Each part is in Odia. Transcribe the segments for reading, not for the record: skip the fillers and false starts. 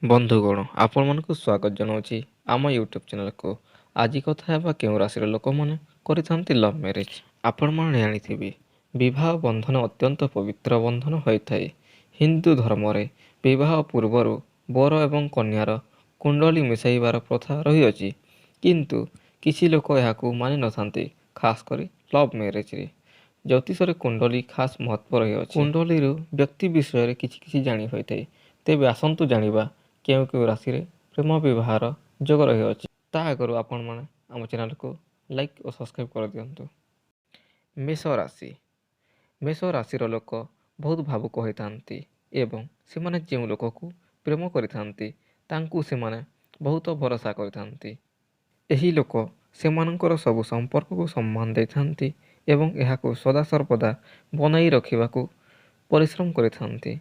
ବନ୍ଧୁଗଣ, ଆପଣମାନଙ୍କୁ ସ୍ୱାଗତ ଜଣାଉଛି ଆମ ୟୁଟ୍ୟୁବ୍ ଚ୍ୟାନେଲକୁ। ଆଜି କଥା ହେବା କେଉଁ ରାଶିର ଲୋକମାନେ କରିଥାନ୍ତି ଲଭ୍ ମ୍ୟାରେଜ୍। ଆପଣମାନେ ଜାଣିଥିବେ, ବିବାହ ବନ୍ଧନ ଅତ୍ୟନ୍ତ ପବିତ୍ର ବନ୍ଧନ ହୋଇଥାଏ। ହିନ୍ଦୁ ଧର୍ମରେ ବିବାହ ପୂର୍ବରୁ ବର ଏବଂ କନ୍ୟାର କୁଣ୍ଡଳୀ ମିଶାଇବାର ପ୍ରଥା ରହିଅଛି, କିନ୍ତୁ କିଛି ଲୋକ ଏହାକୁ ମାନିନଥାନ୍ତି, ଖାସ୍ କରି ଲଭ୍ ମ୍ୟାରେଜରେ। ଜ୍ୟୋତିଷରେ କୁଣ୍ଡଳୀ ଖାସ୍ ମହତ୍ତ୍ୱ ରହିଅଛି। କୁଣ୍ଡଳୀରୁ ବ୍ୟକ୍ତି ବିଷୟରେ କିଛି କିଛି ଜାଣି ହୋଇଥାଏ। ତେବେ ଆସନ୍ତୁ ଜାଣିବା କେଉଁ କେଉଁ ରାଶିରେ ପ୍ରେମ ବିବାହର ଯୋଗ ରହିଅଛି। ତା ଆଗରୁ ଆପଣମାନେ ଆମ ଚ୍ୟାନେଲକୁ ଲାଇକ୍ ଓ ସବସ୍କ୍ରାଇବ୍ କରିଦିଅନ୍ତୁ। ମେଷ ରାଶି। ମେଷ ରାଶିର ଲୋକ ବହୁତ ଭାବୁକ ହୋଇଥାନ୍ତି ଏବଂ ସେମାନେ ଯେଉଁ ଲୋକକୁ ପ୍ରେମ କରିଥାନ୍ତି, ତାଙ୍କୁ ସେମାନେ ବହୁତ ଭରସା କରିଥାନ୍ତି। ଏହି ଲୋକ ସେମାନଙ୍କର ସବୁ ସମ୍ପର୍କକୁ ସମ୍ମାନ ଦେଇଥାନ୍ତି ଏବଂ ଏହାକୁ ସଦାସର୍ବଦା ବନାଇ ରଖିବାକୁ ପରିଶ୍ରମ କରିଥାନ୍ତି।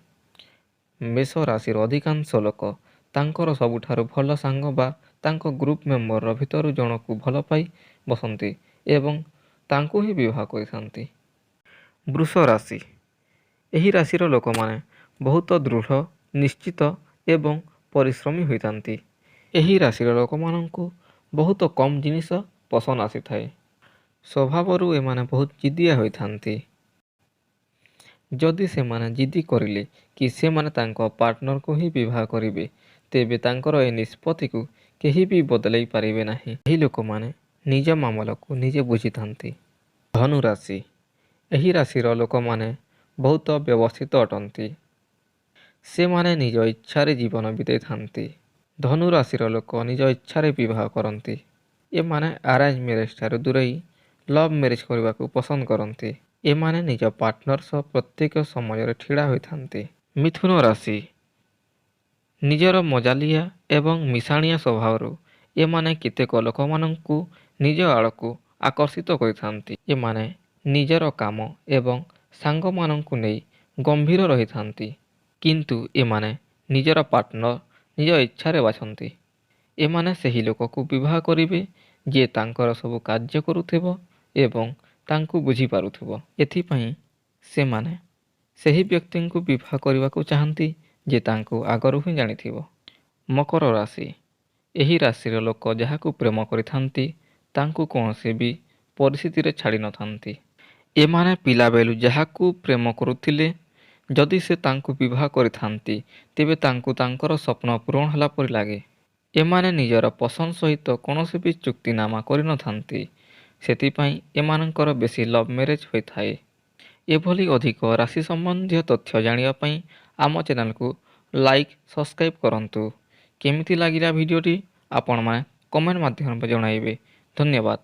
ମେଷ ରାଶିର ଅଧିକାଂଶ ଲୋକ ତାଙ୍କର ସବୁଠାରୁ ଭଲ ସାଙ୍ଗ ବା ତାଙ୍କ ଗ୍ରୁପ୍ ମେମ୍ବରର ଭିତରୁ ଜଣକୁ ଭଲ ପାଇ ବସନ୍ତି ଏବଂ ତାଙ୍କୁ ହିଁ ବିବାହ କରିଥାନ୍ତି। ବୃଷ ରାଶି। ଏହି ରାଶିର ଲୋକମାନେ ବହୁତ ଦୃଢ଼ ନିଶ୍ଚିତ ଏବଂ ପରିଶ୍ରମୀ ହୋଇଥାନ୍ତି। ଏହି ରାଶିର ଲୋକମାନଙ୍କୁ ବହୁତ କମ୍ ଜିନିଷ ପସନ୍ଦ ଆସିଥାଏ। ସ୍ୱଭାବରୁ ଏମାନେ ବହୁତ ଜିଦିଆ ହୋଇଥାନ୍ତି। ଯଦି ସେମାନେ ଜିଦି କରିଲେ କି ସେମାନେ ତାଙ୍କ ପାର୍ଟନରକୁ ହିଁ ବିବାହ କରିବେ, ତେବେ ତାଙ୍କର ଏ ନିଷ୍ପତ୍ତିକୁ କେହି ବି ବଦଳାଇ ପାରିବେ ନାହିଁ। ଏହି ଲୋକମାନେ ନିଜ ମାମଲାକୁ ନିଜେ ବୁଝିଥାନ୍ତି। ଧନୁ ରାଶି। ଏହି ରାଶିର ଲୋକମାନେ ବହୁତ ବ୍ୟବସ୍ଥିତ ଅଟନ୍ତି। ସେମାନେ ନିଜ ଇଚ୍ଛାରେ ଜୀବନ ବିତେଇଥାନ୍ତି। ଧନୁ ରାଶିର ଲୋକ ନିଜ ଇଚ୍ଛାରେ ବିବାହ କରନ୍ତି। ଏମାନେ ଆରେଞ୍ଜ ମ୍ୟାରେଜ ଠାରୁ ଦୂରେଇ ଲଭ୍ ମ୍ୟାରେଜ କରିବାକୁ ପସନ୍ଦ କରନ୍ତି। ଏମାନେ ନିଜ ପାର୍ଟନର ସହ ପ୍ରତ୍ୟେକ ସମୟରେ ଛିଡ଼ା ହୋଇଥାନ୍ତି। ମିଥୁନ ରାଶି। ନିଜର ମଜାଲିଆ ଏବଂ ମିଶାଣିଆ ସ୍ୱଭାବରୁ ଏମାନେ କେତେକ ଲୋକମାନଙ୍କୁ ନିଜ ଆଡ଼କୁ ଆକର୍ଷିତ କରିଥାନ୍ତି। ଏମାନେ ନିଜର କାମ ଏବଂ ସାଙ୍ଗମାନଙ୍କୁ ନେଇ ଗମ୍ଭୀର ରହିଥାନ୍ତି, କିନ୍ତୁ ଏମାନେ ନିଜର ପାର୍ଟନର ନିଜ ଇଚ୍ଛାରେ ବାଛନ୍ତି। ଏମାନେ ସେହି ଲୋକକୁ ବିବାହ କରିବେ ଯିଏ ତାଙ୍କର ସବୁ କାର୍ଯ୍ୟ କରୁଥିବ ଏବଂ ତାଙ୍କୁ ବୁଝିପାରୁଥିବ। ଏଥିପାଇଁ ସେମାନେ ସେହି ବ୍ୟକ୍ତିଙ୍କୁ ବିବାହ କରିବାକୁ ଚାହାନ୍ତି ଯେ ତାଙ୍କୁ ଆଗରୁ ହିଁ ଜାଣିଥିବ। ମକର ରାଶି। ଏହି ରାଶିର ଲୋକ ଯାହାକୁ ପ୍ରେମ କରିଥାନ୍ତି, ତାଙ୍କୁ କୌଣସି ବି ପରିସ୍ଥିତିରେ ଛାଡ଼ି ନଥାନ୍ତି। ଏମାନେ ପିଲାବେଳୁ ଯାହାକୁ ପ୍ରେମ କରୁଥିଲେ, ଯଦି ସେ ତାଙ୍କୁ ବିବାହ କରିଥାନ୍ତି, ତେବେ ତାଙ୍କୁ ତାଙ୍କର ସ୍ୱପ୍ନ ପୂରଣ ହେଲା ପରି ଲାଗେ। ଏମାନେ ନିଜର ପସନ୍ଦ ସହିତ କୌଣସି ବି ଚୁକ୍ତିନାମା କରିନଥାନ୍ତି। ସେଥିପାଇଁ ଏମାନଙ୍କର ବେଶୀ ଲଭ୍ ମ୍ୟାରେଜ୍ ହୋଇଥାଏ। ଏଭଳି ଅଧିକ ରାଶି ସମ୍ବନ୍ଧୀୟ ତଥ୍ୟ ଜାଣିବା ପାଇଁ ଆମ ଚ୍ୟାନେଲକୁ ଲାଇକ୍, ସବସ୍କ୍ରାଇବ୍ କରନ୍ତୁ। କେମିତି ଲାଗିଲା ଭିଡ଼ିଓଟି, ଆପଣମାନେ କମେଣ୍ଟ ମାଧ୍ୟମରେ ଜଣାଇବେ। ଧନ୍ୟବାଦ।